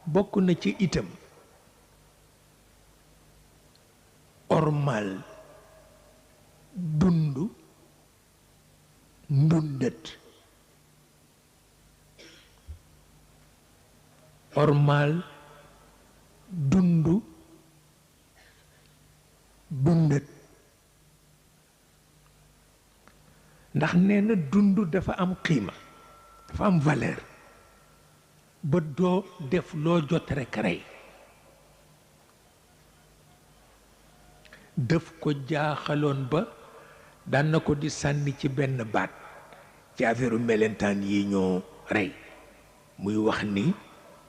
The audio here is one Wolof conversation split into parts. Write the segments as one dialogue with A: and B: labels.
A: bokk na ci itam ormal dundu ndundat ormal dundu dundat ndax nee na dund dafa am qiima dafa am valeur ba doo def loo jot rekk rey def ko jaaxaloon ba daan na ko di sànni ci benn baat ci affaire melentaan yi ñoo rey muy wax ni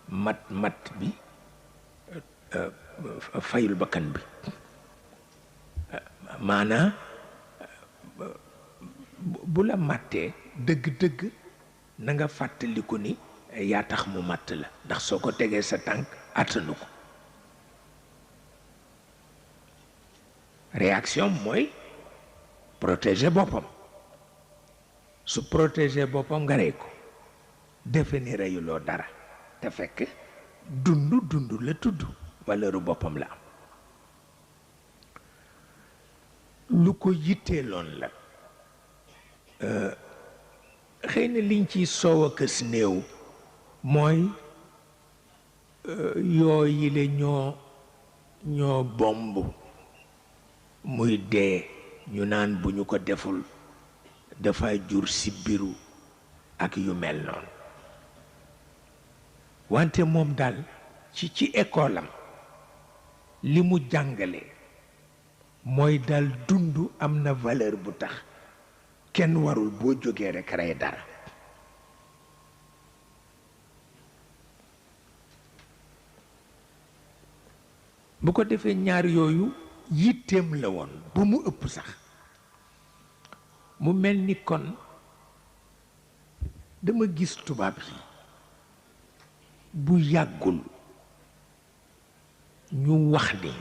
A: mat bi fayul bakkan bi maanaa bu la màttee dëgg-dëgg na nga fàttaliku ni yaa tax mu màtt la ndax soo ko tegee sa tànk àttanu ko réaction mooy protéger boppam su protéger boppam nga rey ko defe ni reyuloo dara te fekk dund la tudd valeuru boppam la am lu ko yitteeloon la xëy na liñ ci soow a kës néew mooy yooyu le ñoo bomb muy dee ñu naan bu ñu ko deful dafa jur sibbiru ak yu mel noonu wante moom daal ci école am li mu jàngale mooy daal dund am na valeur bu tax kenn warul boo jógee rekk rey dara bu ko defee ñaar yooyu yitteem la woon bu mu ëpp sax mu mel ni kon dama gis tubaab yi bu yàggul ñu wax ni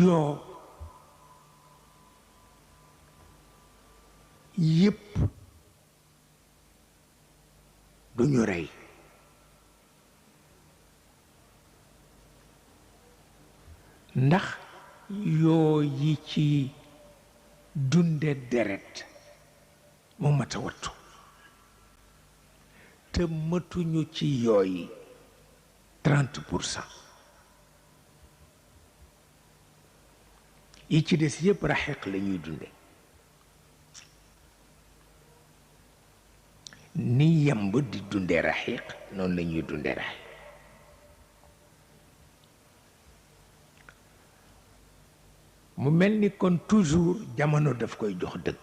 A: yoo yépp duñu rey ndax yoo yi ci dunde deret mu mat a wattu te matuñu ci yooyi 30% yi ci des yépp raxiq la ñuy dunde ni yamb di dunde raxiq noonu la ñuy dunde raxiq mu mel ni kon toujours jamono daf koy jox dëgg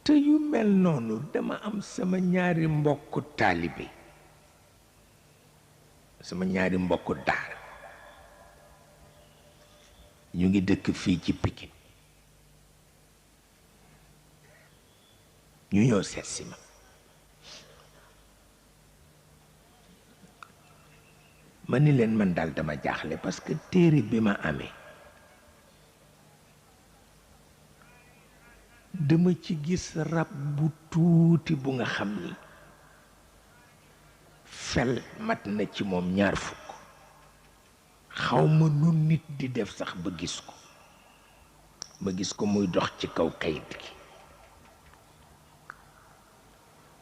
A: te yu mel noonu dama am sama ñaari mbokku taalibe sama ñaari mbokku daara ñu ngi dëkk fii ci Pikine ñu ñëw seet si ma ni leen man daal dama jaaxle parce que téere bi ma amee dama ci gis rab bu tuuti bu nga xam ni fel mat na ci moom 20 xawma nu nit di def sax ba gis ko ma gis ko muy dox ci kaw kayit gi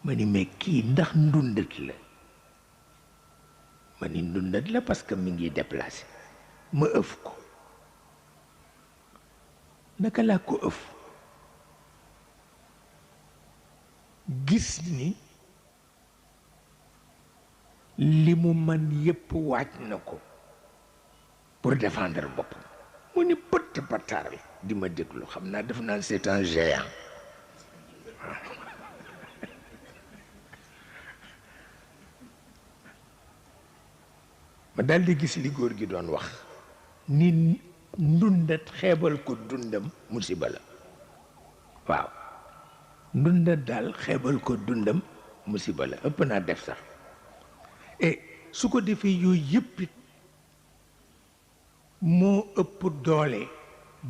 A: ma ni mais kii ndax ndundat la ma ni ndundat la parce que mi ngi déplacé ma ëf ko naka laa ko ëf gis ni li mu man yépp waaj na ko pour défendre boppam mu ni pëtt pataaral di ma déglu xam naa def naa c'est un géant ma daldi gis li góor gi doon wax ni ndundat xeebal ko dundam musiba la waaw ndundat daal xeebal ko dundam musiba la ëpp naa def sax et su ko defee yooyu yëpp it moo ëpp doole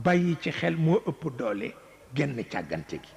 A: bàyyi ci xel moo ëpp doole genn càggante gi